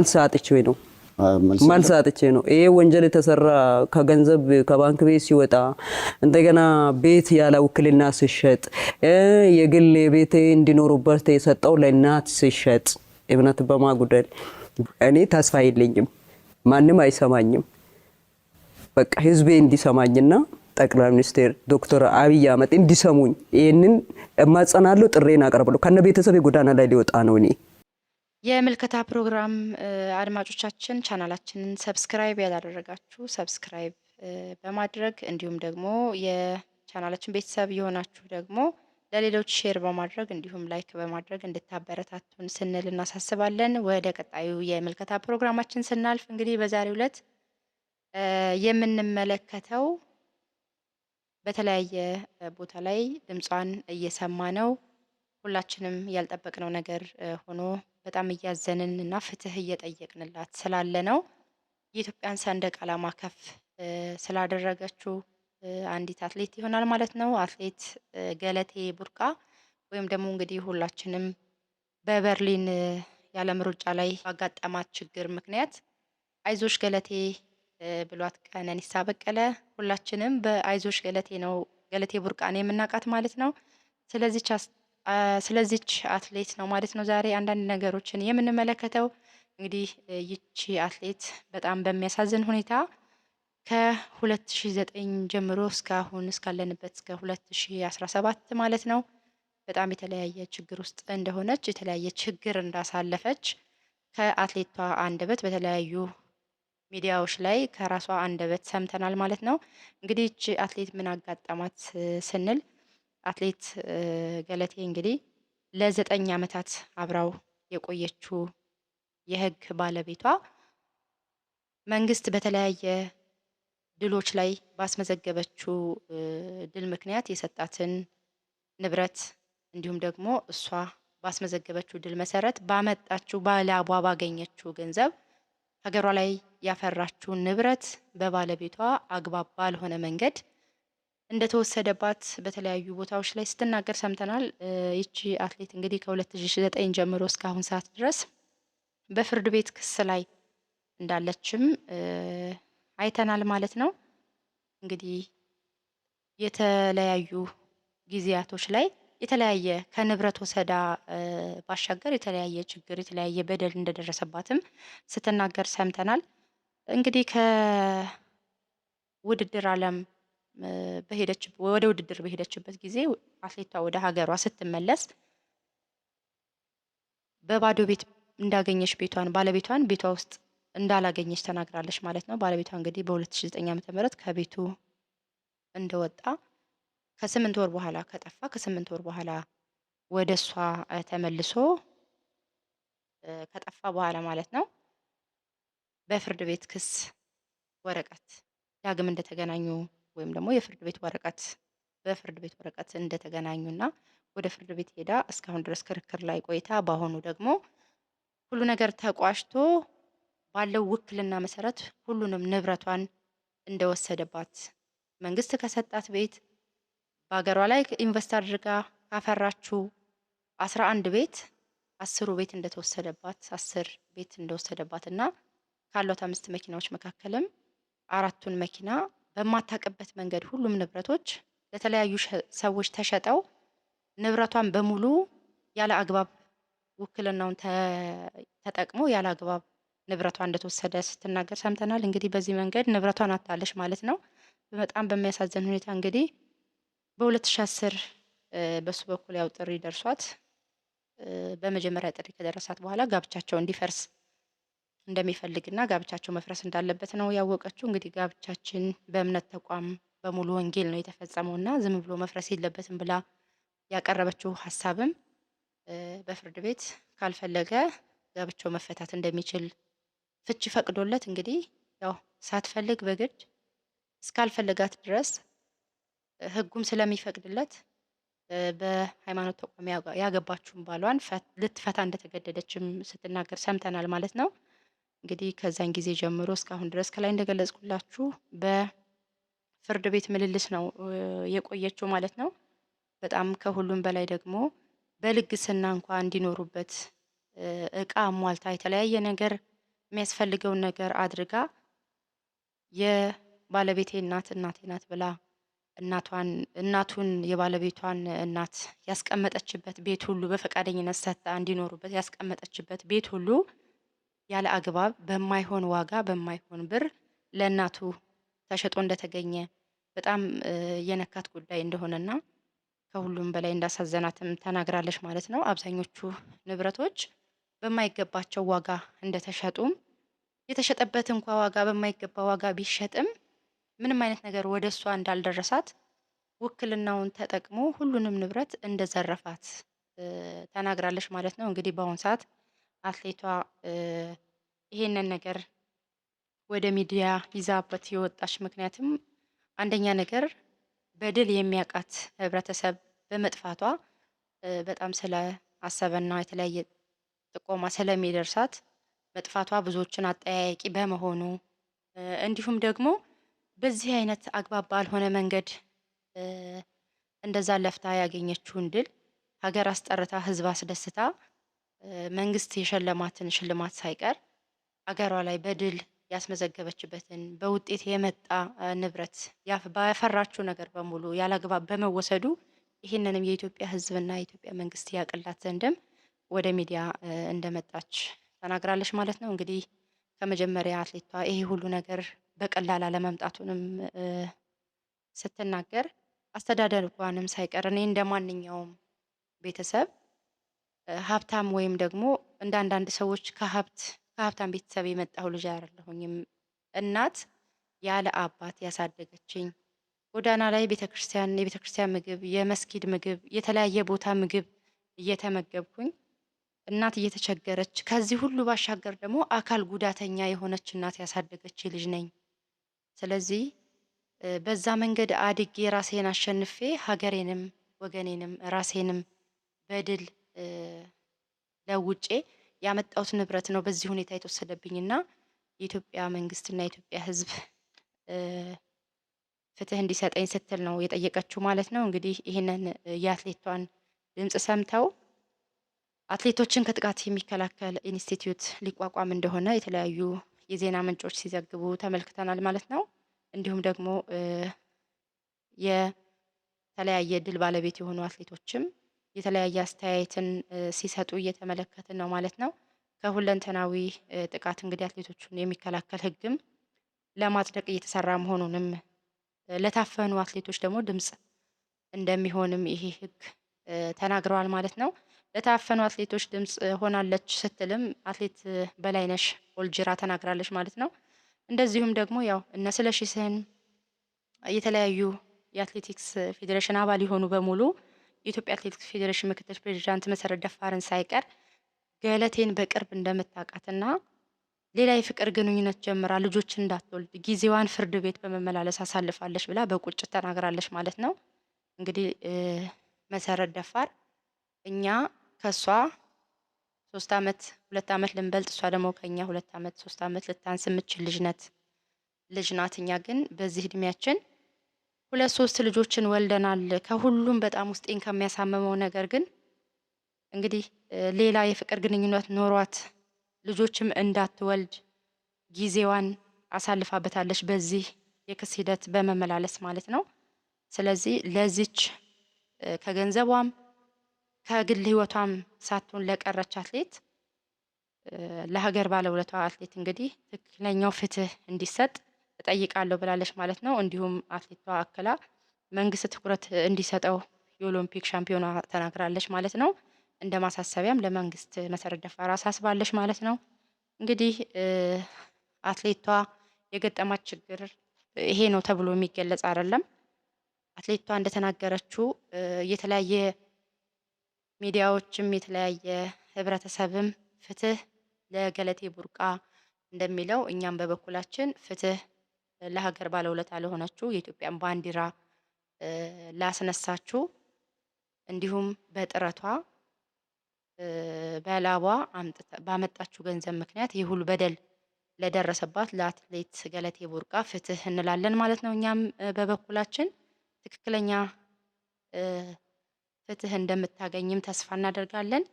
መልስ አጥቼ ነው መልስ አጥቼ ነው። ይሄ ወንጀል የተሰራ ከገንዘብ ከባንክ ቤት ሲወጣ፣ እንደገና ቤት ያለ ውክልና ሲሸጥ፣ የግል ቤቴ እንዲኖሩበት የሰጠው ለእናት ሲሸጥ፣ እምነት በማጉደል እኔ ተስፋ የለኝም። ማንም አይሰማኝም። በቃ ህዝቤ እንዲሰማኝና ጠቅላይ ሚኒስትር ዶክተር አብይ አህመድ እንዲሰሙኝ ይህንን እማጸናለሁ፣ ጥሪዬን አቀርባለሁ። ከነ ቤተሰቤ ጎዳና ላይ ሊወጣ ነው እኔ። የምልከታ ፕሮግራም አድማጮቻችን፣ ቻናላችንን subscribe ያላደረጋችሁ subscribe በማድረግ፣ እንዲሁም ደግሞ የቻናላችን ቤተሰብ የሆናችሁ ደግሞ ለሌሎች share በማድረግ እንዲሁም like በማድረግ እንድታበረታቱን ስንል እናሳስባለን። ወደ ቀጣዩ የምልከታ ፕሮግራማችን ስናልፍ እንግዲህ በዛሬው ዕለት የምንመለከተው በተለያየ ቦታ ላይ ድምጿን እየሰማ ነው። ሁላችንም ያልጠበቅነው ነገር ሆኖ በጣም እያዘንን እና ፍትህ እየጠየቅንላት ስላለ ነው። የኢትዮጵያን ሰንደቅ ዓላማ ከፍ ስላደረገችው አንዲት አትሌት ይሆናል ማለት ነው። አትሌት ገለቴ ቡርቃ ወይም ደግሞ እንግዲህ ሁላችንም በበርሊን የዓለም ሩጫ ላይ ባጋጠማት ችግር ምክንያት አይዞሽ ገለቴ ብሏት ቀነኒሳ በቀለ፣ ሁላችንም በአይዞሽ ገለቴ ነው ገለቴ ቡርቃን የምናውቃት ማለት ነው። ስለዚች አትሌት ነው ማለት ነው ዛሬ አንዳንድ ነገሮችን የምንመለከተው። እንግዲህ ይቺ አትሌት በጣም በሚያሳዝን ሁኔታ ከ2009 ጀምሮ እስካሁን እስካለንበት እስከ 2017 ማለት ነው በጣም የተለያየ ችግር ውስጥ እንደሆነች፣ የተለያየ ችግር እንዳሳለፈች ከአትሌቷ አንደበት በተለያዩ ሚዲያዎች ላይ ከራሷ አንደበት ሰምተናል ማለት ነው። እንግዲህ ይቺ አትሌት ምን አጋጠማት ስንል፣ አትሌት ገለቴ እንግዲህ ለ9 ዓመታት አብራው የቆየችው የህግ ባለቤቷ መንግስት በተለያየ ድሎች ላይ ባስመዘገበችው ድል ምክንያት የሰጣትን ንብረት፣ እንዲሁም ደግሞ እሷ ባስመዘገበችው ድል መሰረት ባመጣችው ባላቧ ባገኘችው ገንዘብ ሀገሯ ላይ ያፈራችውን ንብረት በባለቤቷ አግባብ ባልሆነ መንገድ እንደተወሰደባት በተለያዩ ቦታዎች ላይ ስትናገር ሰምተናል። ይቺ አትሌት እንግዲህ ከ2009 ጀምሮ እስካሁን ሰዓት ድረስ በፍርድ ቤት ክስ ላይ እንዳለችም አይተናል ማለት ነው። እንግዲህ የተለያዩ ጊዜያቶች ላይ የተለያየ ከንብረት ወሰዳ ባሻገር የተለያየ ችግር፣ የተለያየ በደል እንደደረሰባትም ስትናገር ሰምተናል። እንግዲህ ከውድድር ዓለም በሄደች ወደ ውድድር በሄደችበት ጊዜ አትሌቷ ወደ ሀገሯ ስትመለስ በባዶ ቤት እንዳገኘች፣ ቤቷን ባለቤቷን ቤቷ ውስጥ እንዳላገኘች ተናግራለች ማለት ነው። ባለቤቷ እንግዲህ በ2009 ዓ.ም ከቤቱ እንደወጣ፣ ከ8 ወር በኋላ ከጠፋ ከ8 ወር በኋላ ወደ እሷ ተመልሶ ከጠፋ በኋላ ማለት ነው በፍርድ ቤት ክስ ወረቀት ዳግም እንደተገናኙ ወይም ደግሞ የፍርድ ቤት ወረቀት በፍርድ ቤት ወረቀት እንደተገናኙና ወደ ፍርድ ቤት ሄዳ እስካሁን ድረስ ክርክር ላይ ቆይታ፣ በአሁኑ ደግሞ ሁሉ ነገር ተቋጭቶ ባለው ውክልና መሰረት ሁሉንም ንብረቷን እንደወሰደባት፣ መንግስት ከሰጣት ቤት፣ በሀገሯ ላይ invest አድርጋ ካፈራችው 11 ቤት 10ሩ ቤት እንደተወሰደባት፣ 10 ቤት እንደወሰደባት እና ካሏት አምስት መኪናዎች መካከልም አራቱን መኪና በማታውቅበት መንገድ ሁሉም ንብረቶች ለተለያዩ ሰዎች ተሸጠው ንብረቷን በሙሉ ያለ አግባብ ውክልናውን ተጠቅሞ ያለ አግባብ ንብረቷ እንደተወሰደ ስትናገር ሰምተናል። እንግዲህ በዚህ መንገድ ንብረቷን አታለች ማለት ነው። በጣም በሚያሳዝን ሁኔታ እንግዲህ በ2010 በሱ በኩል ያው ጥሪ ደርሷት፣ በመጀመሪያ ጥሪ ከደረሳት በኋላ ጋብቻቸው እንዲፈርስ እንደሚፈልግና ጋብቻቸው መፍረስ እንዳለበት ነው ያወቀችው። እንግዲህ ጋብቻችን በእምነት ተቋም በሙሉ ወንጌል ነው የተፈጸመውና ዝም ብሎ መፍረስ የለበትም ብላ ያቀረበችው ሀሳብም በፍርድ ቤት ካልፈለገ ጋብቻው መፈታት እንደሚችል ፍቺ ፈቅዶለት፣ እንግዲህ ያው ሳትፈልግ በግድ እስካልፈለጋት ድረስ ሕጉም ስለሚፈቅድለት በሃይማኖት ተቋም ያገባችውን ባሏን ልትፈታ እንደተገደደችም ስትናገር ሰምተናል ማለት ነው። እንግዲህ ከዛን ጊዜ ጀምሮ እስካሁን ድረስ ከላይ እንደገለጽኩላችሁ በፍርድ ቤት ምልልስ ነው የቆየችው ማለት ነው። በጣም ከሁሉም በላይ ደግሞ በልግስና እንኳ እንዲኖሩበት እቃ አሟልታ የተለያየ ነገር የሚያስፈልገውን ነገር አድርጋ የባለቤቴ እናት እናቴ ናት ብላ እናቱን የባለቤቷን እናት ያስቀመጠችበት ቤት ሁሉ በፈቃደኝነት ሰጥታ እንዲኖሩበት ያስቀመጠችበት ቤት ሁሉ ያለ አግባብ በማይሆን ዋጋ በማይሆን ብር ለእናቱ ተሸጦ እንደተገኘ በጣም የነካት ጉዳይ እንደሆነና ከሁሉም በላይ እንዳሳዘናትም ተናግራለች ማለት ነው። አብዛኞቹ ንብረቶች በማይገባቸው ዋጋ እንደተሸጡም የተሸጠበት እንኳ ዋጋ በማይገባ ዋጋ ቢሸጥም ምንም አይነት ነገር ወደ እሷ እንዳልደረሳት ውክልናውን ተጠቅሞ ሁሉንም ንብረት እንደዘረፋት ተናግራለች ማለት ነው። እንግዲህ በአሁኑ ሰዓት አትሌቷ ይሄንን ነገር ወደ ሚዲያ ይዛበት የወጣች ምክንያትም አንደኛ ነገር በድል የሚያውቃት ህብረተሰብ በመጥፋቷ በጣም ስለ አሰበና የተለያየ ጥቆማ ስለሚደርሳት መጥፋቷ ብዙዎችን አጠያያቂ በመሆኑ፣ እንዲሁም ደግሞ በዚህ አይነት አግባብ ባልሆነ መንገድ እንደዛ ለፍታ ያገኘችውን ድል ሀገር አስጠርታ ህዝብ አስደስታ መንግስት የሸለማትን ሽልማት ሳይቀር አገሯ ላይ በድል ያስመዘገበችበትን በውጤት የመጣ ንብረት ባፈራችው ነገር በሙሉ ያላግባብ በመወሰዱ ይህንንም የኢትዮጵያ ህዝብና የኢትዮጵያ መንግስት ያቅላት ዘንድም ወደ ሚዲያ እንደመጣች ተናግራለች ማለት ነው። እንግዲህ ከመጀመሪያ አትሌቷ ይሄ ሁሉ ነገር በቀላል አለመምጣቱንም ስትናገር አስተዳደጓንም ሳይቀር እኔ እንደ ማንኛውም ቤተሰብ ሀብታም ወይም ደግሞ እንደ አንዳንድ ሰዎች ከሀብታም ቤተሰብ የመጣሁ ልጅ አይደለሁኝም። እናት ያለ አባት ያሳደገችኝ፣ ጎዳና ላይ ቤተክርስቲያን የቤተክርስቲያን ምግብ፣ የመስጊድ ምግብ፣ የተለያየ ቦታ ምግብ እየተመገብኩኝ እናት እየተቸገረች፣ ከዚህ ሁሉ ባሻገር ደግሞ አካል ጉዳተኛ የሆነች እናት ያሳደገች ልጅ ነኝ። ስለዚህ በዛ መንገድ አድጌ ራሴን አሸንፌ ሀገሬንም ወገኔንም ራሴንም በድል ለውጬ ያመጣሁት ንብረት ነው በዚህ ሁኔታ የተወሰደብኝና የኢትዮጵያ መንግስትና የኢትዮጵያ ሕዝብ ፍትህ እንዲሰጠኝ ስትል ነው የጠየቀችው ማለት ነው። እንግዲህ ይህንን የአትሌቷን ድምፅ ሰምተው አትሌቶችን ከጥቃት የሚከላከል ኢንስቲትዩት ሊቋቋም እንደሆነ የተለያዩ የዜና ምንጮች ሲዘግቡ ተመልክተናል ማለት ነው። እንዲሁም ደግሞ የተለያየ ድል ባለቤት የሆኑ አትሌቶችም የተለያየ አስተያየትን ሲሰጡ እየተመለከትን ነው ማለት ነው። ከሁለንተናዊ ጥቃት እንግዲህ አትሌቶቹን የሚከላከል ሕግም ለማጽደቅ እየተሰራ መሆኑንም ለታፈኑ አትሌቶች ደግሞ ድምፅ እንደሚሆንም ይሄ ሕግ ተናግረዋል ማለት ነው። ለታፈኑ አትሌቶች ድምፅ ሆናለች ስትልም አትሌት በላይነሽ ኦልጅራ ተናግራለች ማለት ነው። እንደዚሁም ደግሞ ያው እነ ስለሺ ስህን የተለያዩ የአትሌቲክስ ፌዴሬሽን አባል የሆኑ በሙሉ የኢትዮጵያ አትሌቲክስ ፌዴሬሽን ምክትል ፕሬዚዳንት መሰረት ደፋርን ሳይቀር ገለቴን በቅርብ እንደምታውቃትና ሌላ የፍቅር ግንኙነት ጀምራ ልጆች እንዳትወልድ ጊዜዋን ፍርድ ቤት በመመላለስ አሳልፋለች ብላ በቁጭት ተናግራለች ማለት ነው። እንግዲህ መሰረት ደፋር እኛ ከሷ 3 ዓመት 2 ዓመት ልንበልጥ፣ እሷ ደግሞ ከኛ 2 ዓመት 3 ዓመት ልታንስ የምትችል ልጅ ናት። እኛ ግን በዚህ እድሜያችን 2 3 ልጆችን ወልደናል። ከሁሉም በጣም ውስጤን ከሚያሳምመው ነገር ግን እንግዲህ ሌላ የፍቅር ግንኙነት ኖሯት ልጆችም እንዳትወልድ ጊዜዋን አሳልፋበታለች በዚህ የክስ ሂደት በመመላለስ ማለት ነው። ስለዚህ ለዚች ከገንዘቧም ከግል ሕይወቷም ሳትሆን ለቀረች አትሌት፣ ለሀገር ባለውለቷ አትሌት እንግዲህ ትክክለኛው ፍትህ እንዲሰጥ እጠይቃለሁ ብላለች ማለት ነው። እንዲሁም አትሌቷ አክላ መንግስት ትኩረት እንዲሰጠው የኦሎምፒክ ሻምፒዮኗ ተናግራለች ማለት ነው። እንደ ማሳሰቢያም ለመንግስት መሰረት ደፋር አሳስባለች ማለት ነው። እንግዲህ አትሌቷ የገጠማት ችግር ይሄ ነው ተብሎ የሚገለጽ አይደለም። አትሌቷ እንደተናገረችው የተለያየ ሚዲያዎችም የተለያየ ህብረተሰብም ፍትህ ለገለቴ ቡርቃ እንደሚለው እኛም በበኩላችን ፍትህ ለሀገር ባለውለታ ለሆነችው፣ የኢትዮጵያን ባንዲራ ላስነሳችው፣ እንዲሁም በጥረቷ በላቧ ባመጣችው ገንዘብ ምክንያት ይህ ሁሉ በደል ለደረሰባት ለአትሌት ገለቴ ቡርቃ ፍትህ እንላለን ማለት ነው። እኛም በበኩላችን ትክክለኛ ፍትህ እንደምታገኝም ተስፋ እናደርጋለን።